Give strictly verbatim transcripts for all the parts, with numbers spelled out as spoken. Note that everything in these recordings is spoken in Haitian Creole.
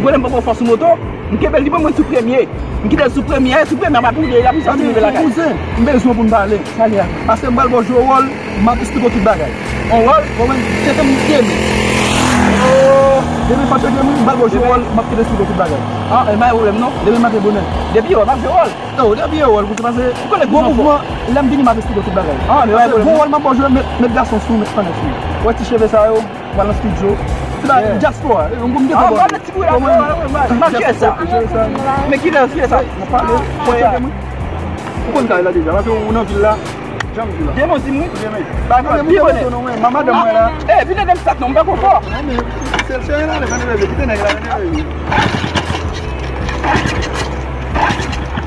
Ou konnen m poko fò sou moto, m kenbe l, li ban mwen sou premye. M kite l sou premye, sou premye a pa toude, l ap soti rive lakay. Kouzen, m bezwen pou n pale. Sa l ye a? Paske m pral ba w jwe wòl, m ap esplike w tout bagay. On wòl? Bon, mwen, se tann demen. Oh, demen maten, demen, m pral ba w jwe wòl, m ap esplike w tout bagay. Ah, e pa gen pwoblèm non. Demen maten bonè. Depi yo, m ap jwe wòl. Yo, depi yo wòl, kouzen, paske bon mouvman, lè m vini, m ap esplike w tout bagay. Ah, men pa gen pwoblèm. Bon wòl, m ap ba w jwe, met, met gason sou, met fanèt sou. Wè ti cheve sa yo. Pral nan estidyo. Se pa dyaspora. Yon gwo m gen. Ah, pale ti bouda. M ap jere sa. Men kilè, kilè sa? N ap pale. Fò tcheke mwen. Ou konn kay la deja. Paske ou nan vil la. Janm di la. Demen di m wi. Demen. Ba, non, men pi bonè. Non, men madanm mwen la. Eh, vin ede m sa non, m pa konfò. Non, men se, se, se, la, la, la, la, kite nèg la, kite nèg la.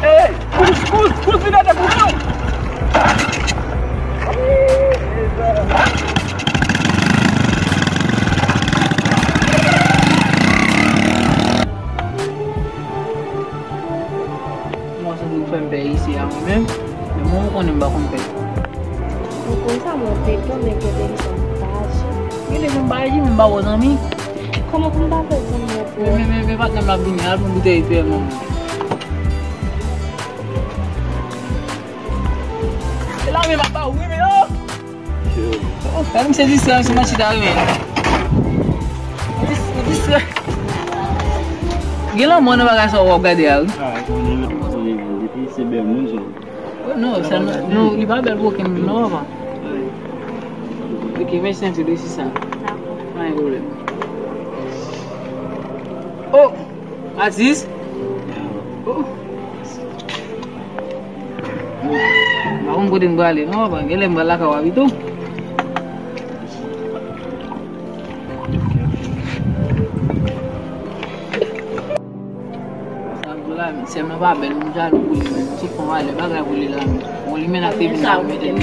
Eh, kouz, kouz, kouz, vin ede m non. Mwen santi m fè m pè isi a mwen menm. Men mwen konnen m pa konn pè. Ou konn sa mwen te konnen ke te li sa m pa aji. Gen de jan m pa aji, men m pa bon zanmi. Kòman pou m pa fè zanmi an pou ou? Men, men, men, men patnè m la vini, al pran boutèy pè mwen. Se la menm ap ba ou wi, men oh! Oh, gade misye distrè, misye manti ta renmen. Dis-, distrè. Gen lanmò nan bagay sa w ap gade a wi. Ah, konnen, konnen, depi se bèl moun sa. Oh, non, sa non, non, li pa bèl pou okenn moun non, papa. Ok, mèsi anpil, resi sa. Pa gen pwoblèm. Oh! Atis? Oh. M pa konn kote m prale non, papa. Genlè m pral lakay w a pito. Sa m di w la, men sè m nan pa bèl, m jalou pou li menm. Se fon valè, bagay pou li la, men. Bon, li menm ak te vin la, mete l.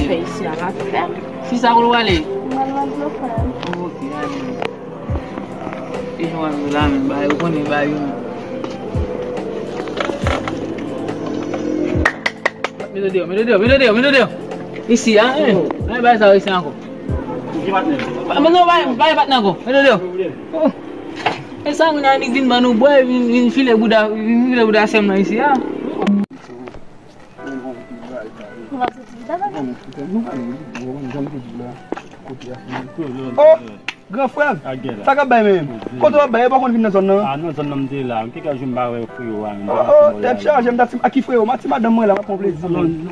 Kisa pou l prale? M al Madlofan. Ok, ale. E jan w ap jwe la menm, bay, ou konnen bay yo menm. Mete deyò, mete deyò, mete deyò, mete deyò. Isi a, en. Bay, bay sa isi ankò. Ki patnè? Ba, men non, bay, bay patnè ankò. Mete deyò. Oh. E sa moun annik vin ban nou bwè, vin, vin file bouda, vin file bouda sè m nan isi a. Ou va soti vit avè l? Bon, nou pale, nou pale, nou pale, jan m te di w la. Oh, gran frè m. Sa k ap bay menm? Kote w ap bay? E pa konn vin nan zòn nan? Ah, nan zòn nan m te la. M te ka jwenn ba wè freyo a menm. Oh, oh, tèt chaje, m ta ti, a ki freyo? Ma ti madanm mwen la, m ap pran plezi menm.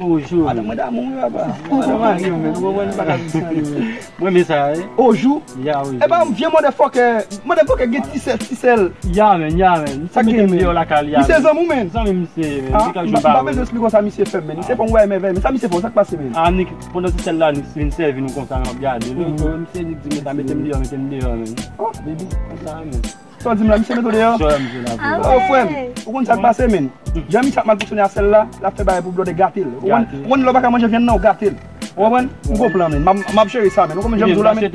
Madanm mwen damou wi papa. Madanm mari menm, ou konprann, m pa ka di sa li menm. Mwen men sa wi. Ojou? Ya wi. E pa yon vye motherfucker. Motherfucker gen ti sèl, ti sèl. Ya menm, ya menm. Sa gen menm? Misye zanmi w menm? Zanmi m se menm. Ah, m pa bezwen esplike w sa misye fè menm. Misye fè yon bagay mèvèy menm. Sa misye fè w, sa k pase menm? Ah, nèg pandan ti sèl la, nèg vin sèvi nou konsa, n ap gade. Misye nèg di, mete m deyò, mete m deyò menm. Oh, baby. Konsa menm. Sa w di m la, misye mete w deyò? Sa misye la. Oh, frè m, ou konn sa k pase menm? Jan misye ap mal fonksyone a sèl la, l ap fè bagay pou blòdè gate l. Ou konn, ou konn lè w pa ka manje vyann nan, ou gate l. Ou konprann? M gon plan menm. M ap, m ap jere sa menm. Ou konprann jan m di w la menm? Ou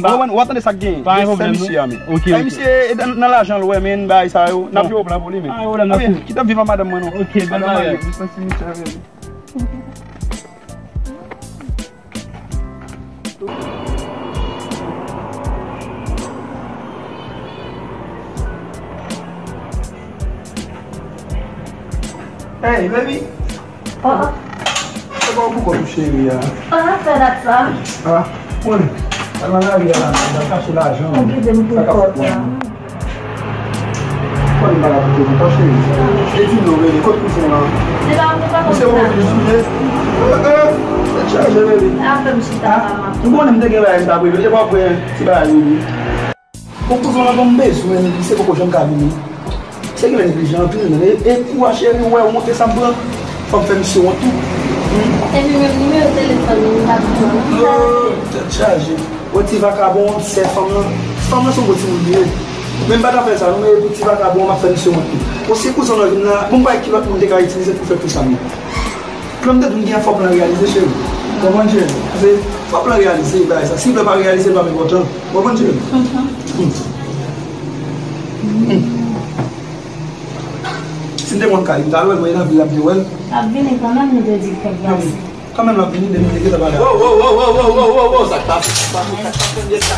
konprann? Ou a tande sa k genyen. Sa misye a menm. Sa misye e nan, nan lajan l wè menm, bagay sa yo. N ap jere plan pou li menm. Kite m viv ak madanm mwen non. Madanm mwen, jis nan simitè menm. Hey, baby. Ah. Se pa w pou kòt ou cheri a. Ah, fè dat sa. Ah, mwen. Al nan lari a la, al kache lajan. Ou kite m pou kòt la. Kòman bagay pou te di, pa cheri? E di non, bebe, kot kouzen an? Se pa, se pa kouzen an. Kouzen an, kouzen an. Eh, eh, tèt chaje, bebe. Apre m chita la, m ap. M konnen m te gen bagay m ta pregle, e pa vre, ti bagay, bebe. Bon, kouzen an, ban m bezwen, li se poko janm ka vini. Se gen neglijan anpil, men e, e kou a, cheri, ou wè, ou montre sa m pran. Fò m fè misye wont tou. Hmm. Epi menm nimewo telefòn li, m pa t pran, non. Oh, tèt chaje. Wè ti vakabon, sè fanm lan. Fanm lan se yon bon timoun li ye. Men m pa ta fè sa, non, men pou ti vakabon, m ap fè misye wont tou. Bon, si kouzen w vin la, bon, m pa wè ki lòt moun te ka itilize pou fè kou sa, non. Plan m te di w, m gen fò plan reyalize, cheri. Konprann, cheri? Paske fò plan reyalize, bagay sa. Si plan pa reyalize, l pa enpòtan. Konprann, cheri? Hmm. Hmm. Si m te konn Kali, m ta lwe mwen nan vil la, m te wè l. L ap vini kanmenm, nou te di l fè glase. Kanmenm l ap vini, depi m te gentan pale avè l. Wo, wo, wo, sa k pase, sa k pase, sa k pase, m ye sa,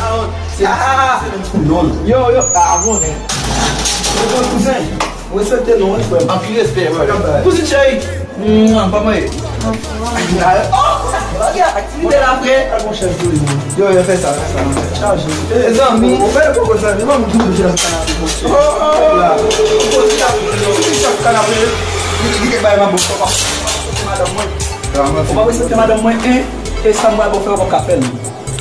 se, ah, se menm sou non. Yo, yo, ah, bon, men. Yo, bon, kouzen, respekte non, wi, frè m. Anpil respè, frè m. Kouzen cheri. Mwa, kòman ye? Ay, oh, kouzen, bagay, aktivite la, frè. Al, monchè, pou li, non. Yo, yo, fè sa, fè sa, non. Chaje. E, zanmi. Ou fè poko zanmi, mwen, m toujou jwe nan kanape, monchè. Oh, oh, oh. La. Ou poze la, ou poze chak kanape. Li, li te bay mwen bon, papa. Madanm mwen. Ou pa respekte madanm mwen, en, e sa m pral ba w fè, w p ap ka fè l.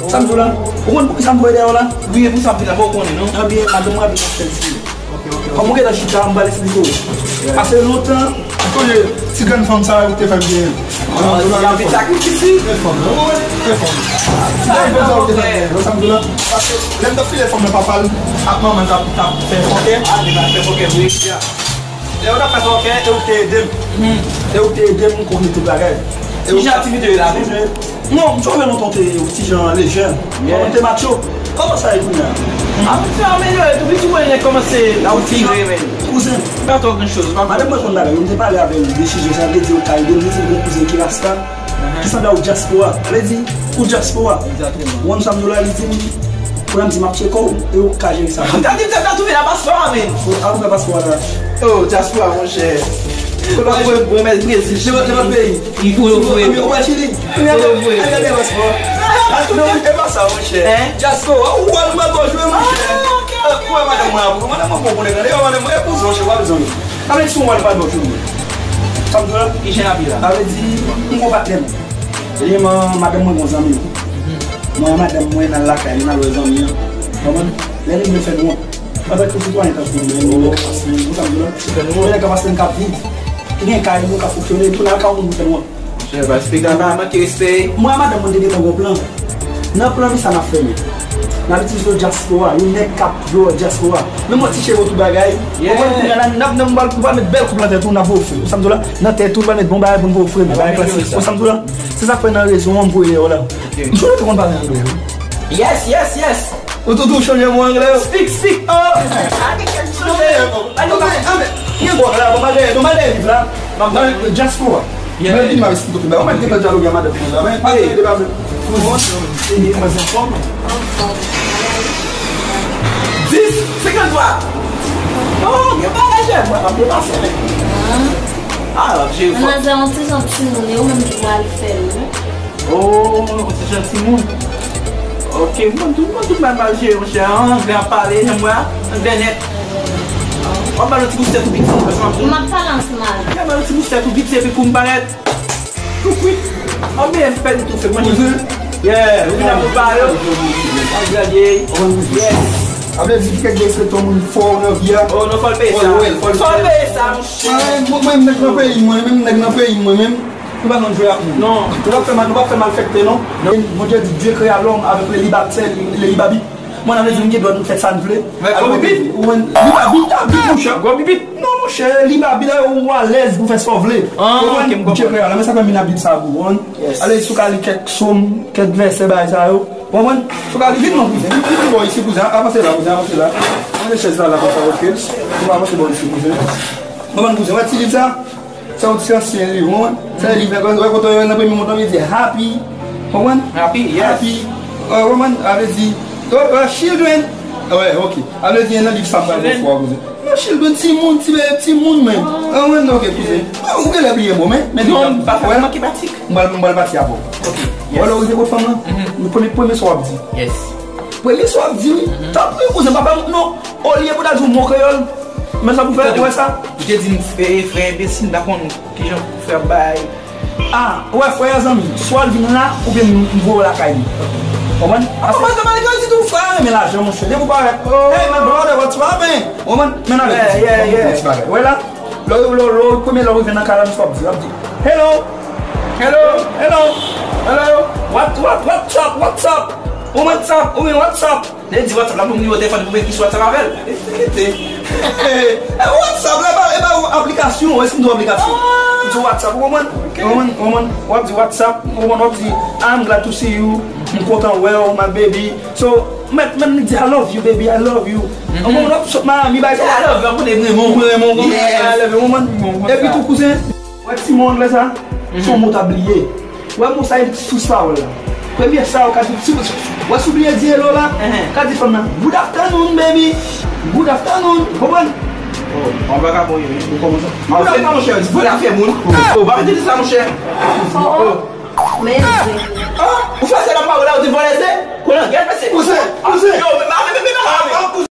Sa m di w la, ou konn poukisa m voye dèyè w la? Wi, e pou sa m vin la, pa w konnen, non? Ebyen, madanm mwen ap vin ap fè l di. Ok, ok, ok. Kòm ou gentan chita, m pral esplike w. Yeah. Paske lontan, ou sonje ti grenn fanm sa yo te fè m genyen. Ah, y ap vin sakrifis li. Bèl fanm, non? Wi, bèl fanm. Ti grenn fanm sa yo te fè m genyen. Wè sa m di w la? Paske lè m t ap file fanm nan papa l ak manman l t ap, t ap fè fòkè. Ah, te ap fè fòkè vre. Yeah. Lè yo t ap fè sa, ok, e ou k te ede m. Hmm. E ou k te ede m kouvri tout bagay. Ki jan aktivite yo la menm? Non, m sonje lontan w te ti jan lejè. Yeah. Kòman w te macho? Kòman sa ye kounye a? A, m fè amelyore tou, piti mwen nèk kòmanse la ou tire, men. Kouzen. Pa twò gran choz, pa. Madanm mwen konn bagay yo, m te pale avè l de sijè sa, m te di yo ka ede m, li di m gon kouzen ki rasta. Ki sanble ak dyaspora. Sa vle di, ou dyaspora. Egzakteman. Ou konn sa m di w la, li di m, kounye a m di m ap tcheke w, e ou ka jere sa. Gade m, sa ta touve la paspò a, men. Ou, a ou fè paspò a la. Oh, dyaspora, monchè. Ou pa voye bon, men Brezil. Nenpòt, nenpòt peyi. Li voye, voye. Ou wè Chili? Voye, voye. Al gade paspò. A, non, e pa sa, monchè. Hein? Dyaspora, ou wè l mwen bon jwe, monchè. Ah, ok, ok. Ou wè madanm mwen, madanm mwen bon, bon, e madanm mwen, e pou zon, chè, w ap zon. Sa vle di si w wè l pa dòt ou. Sa m di w la? Ki jen ap ye la? Sa vle di, m gon patnè m. Li man, madanm mwen gon zanmi. Mwen, madanm mwen nan lakay li, n al wè zanmi an. Konprann? Lè li vle fè nou wont. Antanke sitwayen tankou mwen, mwen nèg Kapasen, ou sa m di w la? Mwen nèg Kapasen k ap viv. Ki gen kay nou k ap fonksyone, pou n al kay yon moun pou fè nou wont. Monchè, pa eksplike, pa manke respè. Mwen ak madanm mwen te gentan gon plan. Nan plan nou sa n ap fè menm. N ap itilize dyaspora, yon nèg k ap dèyè dyaspora. Menm yon ti cheve tout bagay. Yeah. Ou konn kounye a la, n ap, n ap, nou pral met bèl koup nan tèt ou, n ap voye ofri. Ou sa m di w la? Nan tèt ou, nou pral met bon bagay pou n voye ofri, men bagay klasik. Ou sa m di w la? Se sa k fè nan rezon an m voye dèyè w la. Ok. M sonje w te konn pale anglè, wi. Yes, yes, yes. Ou tou, tou chanje mo anglè yo. Speak, speak. Oh. Anglè, anglè. Anglè, anglè. Gen bòs la, bon bagay, bon bagay, viv la. Nan dyaspora. Yeah. Men vin m ap esplike w tout bagay. Ou mèt gentan dyaloge ak madanm mwen la, men pa gen deba. Dis senkanntrwa. Oh, gen bagay, jèn, mwen, m ap depase, men. Ah, l ap jere fò. Manzè, yon ti jan timoun, e ou menm ki pral fè l, wi. Oh, se jan timoun. Ok, mwen tout, mwen tout mal mal jere, monchè. Anglè ap pale, jan mwen, anglè nèt. W ap ba l yon ti boustè tou piti, paske m ap... M ap pale ansanm avè l. Ba l yon ti boustè tou piti, epi kou m parèt. Tou kwit. Anben, m pèdi tou fè mwen. Yeah, ou vin ap pale. Anglè, yes. Sa vle di, kèk respè yon moun fò nan vi a. Oh, non, fò l peye sa. Fò l peye sa, monchè. Mwen, mwen, mwen, nèg nan peyi, mwen, menm nèg nan peyi, mwen, menm. Nou pa konn jwe ak moun. Non. Nou pa fè mal, nou pa fè malfèktè, non. Non. Bondye di, Dieu créa l'homme avec le libre arbitre, le libre arbitre. Mwen, nan vle di, nou gen dwa nou fè sa nou vle. Mwen, gwo bibit. Ou wè, libre arbitre, arbitre, monchè. Gwo bibit. Non, monchè, libre arbitre, la, ou alèz pou fè sa w vle. Ah, ok, m konprann. Dieu créa l'homme, men sa fè m vin abit sa pou ou, hein. Yes. Ale, si w ka li kèk sòm, kèk vèsè, bagay sa yo. Ou konprann? Si w ka li, vin non, kouzen. Vin, vin bò isi, kouzen. Avanse la, kouzen, avanse la. Avanse chèz la, la, konsa, ok. Ou avanse bò isi, kouzen. Ou konprann, kouzen? Wè ti liv sa? Se yon ti ansyen liv, ou konprann? Se yon liv, wè, wè kote yo nan premye mo, yo di happy. Ou konprann? Happy, yes. Happy. Ou konprann? Sa vle di, oh, oh, children. Wè, ok. Sa vle di, nan liv sa, m pral fè w kouzen. Non, children, timoun, ti, timoun menm. Ou konprann? Ok, kouzen. Ou genlè bliye mo, men, men non, m pa fè manke pratik. M pral, m pral pati avè w. Ok, yes. Wè, lè w rive kot fanm lan, premye, premye sa w ap di. Yes. Premye sa w ap di, wi. Tanpri, kouzen, pa fè m, non. Olye pou ta di w mo kreyòl, men sa pou fè, ou wè sa? Ou te di m, e, frè enbesil, m pa konn kijan pou fè bay. Ah, ou wè, frè a, zanmi, swa l vin la, oubyen m, m voye w lakay li. Konprann? Ah, mwen, mwen, mwen, di tou, frè a renmen lajan, monchè. Depi w parèt, hey, my brother, what's poppin'? Konprann? Men ale, yeah, yeah, yeah, ti bagay. Ou wè la? Lè, lè, lè, premye lè w rive nan kay la, men sa w ap di, w ap di, hello. Hello. Hello. Hello. What, what, what's up, what's up? Ou what's up, ou what's up? Lè di WhatsApp la, pou m nimewo telefòn pou m ekri sou WhatsApp avè l. E WhatsApp la, e pa, e pa yon aplikasyon, èske m di w aplikasyon? M di WhatsApp, ou konprann? Ok. Ou konprann, ou konprann, w ap di WhatsApp, ou konprann, w ap di, I'm glad to see you, m kontan wè w, my baby. So, mèt, mèt li di, I love you, baby, I love you. Ou konprann, w ap sot Miami, bay sa. I love you, mwen renmen w. Mwen renmen w, konprann? Yes. I love you, konprann? Epi tou, kouzen, wè ti mo anglè sa, se yon mo w ta bliye. Wè mo sa, e sou sa w la. Premye sa w ka di, si, wè si w bliye di hello la, ka di fanm nan, good afternoon, baby. Good afternoon. Konprann? Oh, yon vagabon, wi. Ou kòmanse. Good afternoon, monchè. Di good afternoon. Oh, pa mete di sa, monchè. Oh, oh. Men, oh, ou fè sa nan pawòl la, ou te vòlè.